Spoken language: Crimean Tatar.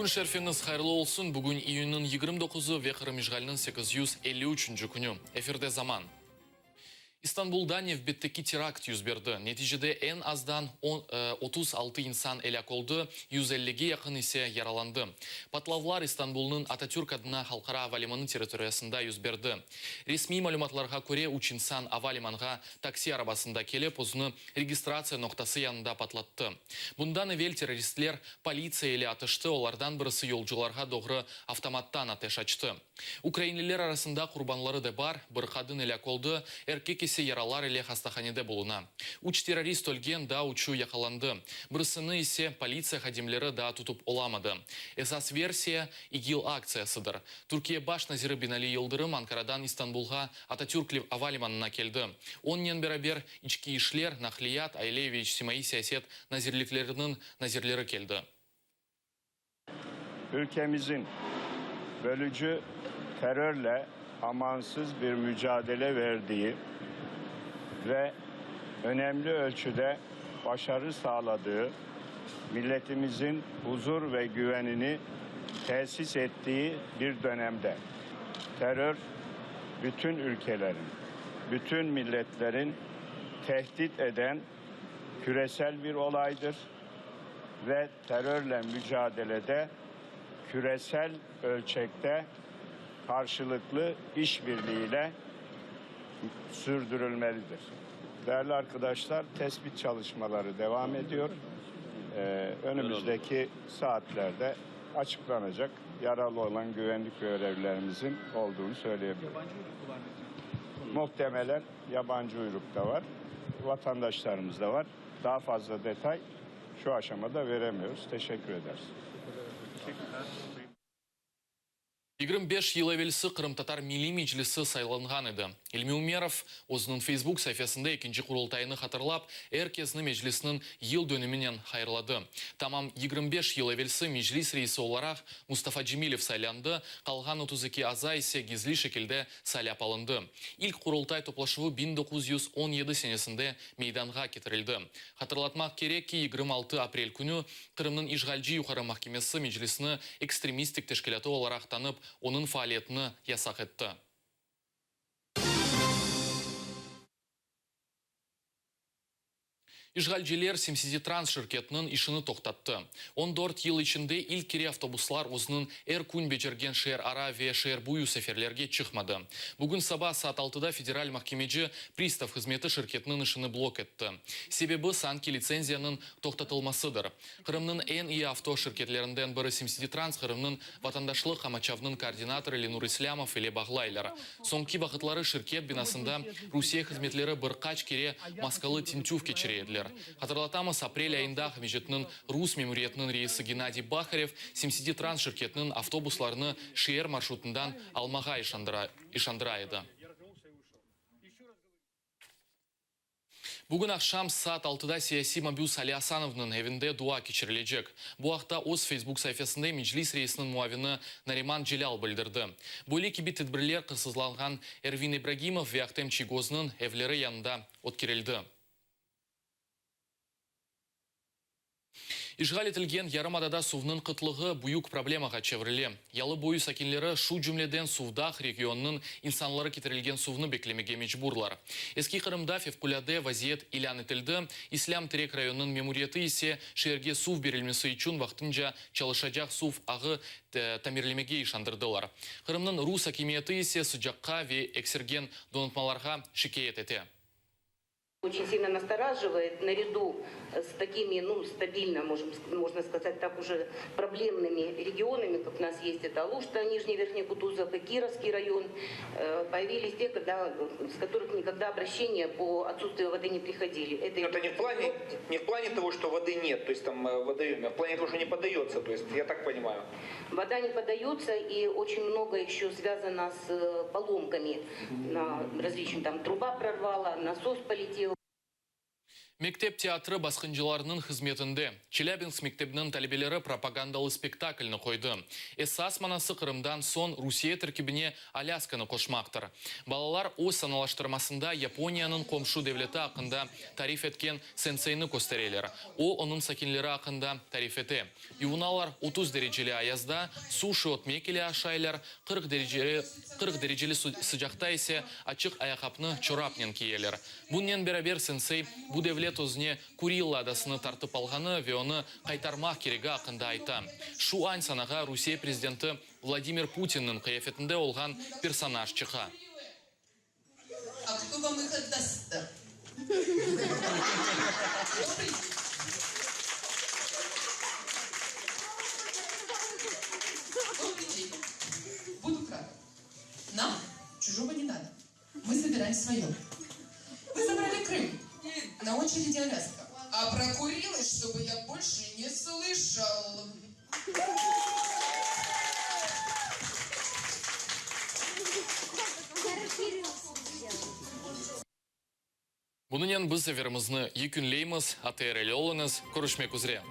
Kün şerfiñiz hayırlı olsun! Bugün iyünniñ 29-ı ve Qırım işğaliniñ 853-nci künü. Efirde Zaman. İstanbulda nevbetteki terakt yüz berdi. Neticede eñ azdan 36 insan elâk oldı, 150-ge yaqın ise yaralandı. Patlavlar İstanbulnıñ Atatürk adına halqara avalimanı territoriyasında yüz berdi. Resmiy malümatlarğa köre, üç insan avalimanğa taksi arabasında kelip, özüni registratsiya noqtası yanında patlattı. Bundan evel terroristler politsiya ile atıştı, olardan birisi yolcularğa doğru avtomattan ateş açtı. Ukrainliler arasında qurbanları da bar, bir qadın elâk oldı, erkek ise yaralar ile hastahanede buluna. Üç terrorist ölgen, daa üçü yaqalandı. Birisini ise politsiya hadimleri daa tutıp olamadı. Esas versiya, İGİL aktsiyasıdır. Türkiye baş naziri Binali Yıldırım Ankaradan İstanbulğa Atatürk ava limanına keldi. Onnen beraber İçki işler, Naqliyat, Aile ve içtimaiy siyaset nazirlikleriniñ nazirleri keldi. Ülkemizin bölücü terörle amansız bir mücadele verdiği ve önemli ölçüde başarı sağladığı, milletimizin huzur ve güvenini tesis ettiği bir dönemde terör bütün ülkelerin, bütün milletlerin tehdit eden küresel bir olaydır ve terörle mücadelede küresel ölçekte karşılıklı işbirliğiyle sürdürülmelidir. Değerli arkadaşlar, tespit çalışmaları devam ediyor. Önümüzdeki saatlerde açıklanacak yaralı olan güvenlik görevlilerimizin olduğunu söyleyebilirim. Muhtemelen yabancı uyruk da var, vatandaşlarımız da var. Daha fazla detay şu aşamada veremiyoruz. Teşekkür ederiz. 25 yıl evelsi Qırımtatar Milliy Meclisi saylanğan edi. İlmi Umerov özüniñ Facebook saifesinde ekinci Qurultaynı hatırlap, er kesni Meclisniñ yıl dönüminen hayırladı. Tamam 25 yıl evelsi Meclis reisi olaraq Mustafa Cemilev saylandı, qalğan 32 aza ise gizli şekilde saylap alındı. İlk Qurultay toplaşuvı 1917 senesinde meydanğa ketirildi. Hatırlatmaq kerek ki, 26 aprel künü Qırımnıñ işğalci Yuqarı mahkemesi Meclisni ekstremistik teşkilâtı olaraq tanıp, onıñ faaliyetini yasaq etti. İşğalciler SimSitiTrans şirketiniñ işini toqtattı. On dört yıl içinde ilk kere avtobuslar özüniñ er kün becergen şeer ara ve şeer boyu seferlerge çıqmadı. Bugün saba saat altıda federal mahkemeci pristav hızmeti şirketiniñ işini blok etti. Sebebi, sanki litsenziyanıñ toqtatılmasıdır. Qırımnıñ eñ iyi avto şirketlerinden biri SimSitiTrans Qırımnıñ vatandaşlıq qamaçavnıñ koordinatorı Lenur İslâmov ile bağlaylar. Soñki vaqıtları şirket binasında Rusiye hızmetleri bir qaç kere maskalı tintüv keçire ediler. Hatırlatamız, aprel ayında Aqmescitniñ rus memuriyetiniñ reisi Gennadiy Baharev SimSitiTrans şirketiniñ avtobuslarını şeer marşrutından almağa işandıra edi. Bugün aqşam saat altıda siyasiy mabüs Ali Asanovnıñ evinde dua keçirilecek. Bu aqta öz Facebook saifesinde Meclis reisiniñ muavini Nariman Celâl bildirdi. Böyle kibi tedbirler qırsızlanğan Ervin İbragimov ve Ahtem Çiygoznıñ evleri yanında ötkerildi. İşğal etilgen yarımadada suvnıñ qıtlığı büyük problemağa çevirile. Yalı boyu sakinleri, şu cümleden Suvdağ regionınıñ insanları ketirilgen suvnı beklemege mecburlar. Eski Qırımda fevqulâde vaziyet ilân etildi, İslâm Terek rayonınıñ memuriyeti ise şeerge suv berilmesi içün vaqtınca çalışacaq suv ağı tamirlemege işandırdılar. Qırımnıñ rus akimiyeti ise sıcaqqa ve eksergen donatmalarğa şikâyet ete. Очень сильно настораживает наряду с такими, ну, стабильно, можем, можно сказать так, уже проблемными регионами, как у нас есть это Алушта, Нижний Верхний Кутузов и Кировский район, появились те, когда, с которых никогда обращения по отсутствию воды не приходили. Это, Это не в плане, не в плане того, что воды нет, то есть там водоеме, а в плане того, что не подается, то есть я так понимаю. Вода не подается, и очень много еще связано с поломками на различные, там труба прорвала, насос полетел. Mektep teatri basqıncılarnıñ hızmetinde. Çelâbinsk mektebiniñ talebeleri propagandalı spektaklni qoydı. Esas manası Qırımdan soñ Rusiye terkibine Alâskanı qoşmaqtır. Balalar öz sanalaştırmasında Yaponiyanıñ qomşu devleti aqqında tarif etken senseyni köstereler. O, onıñ sakinleri aqqında tarif ete. Yuvunalar, 30 dereceli ayazda suşi ötmek ile aşaylar, 40 dereceli 40 dereceli sıcaqta ise açıq ayaqapnı çorapnen kiyeler. Bunnen beraber sensey, bu devlet özüne Kurilla adasını tartıp alğanı ve onı qaytarmaq keregi aqqında ayta. Şu añ sanağa Rusiye prezidenti Vladimir Putinniñ qıyafetinde olğan personaj çıqa. A кто вам их отдаст-то? Добрый день. Буду краток. Нам чужого не надо. Мы забираем свое. Вы забрали Крым. На очереди Аляска. А про Курилы, чтобы я больше не слышал. Bunınen biz efirimizni yekünleymiz. ATR ile oluñız. Körüşmek üzre.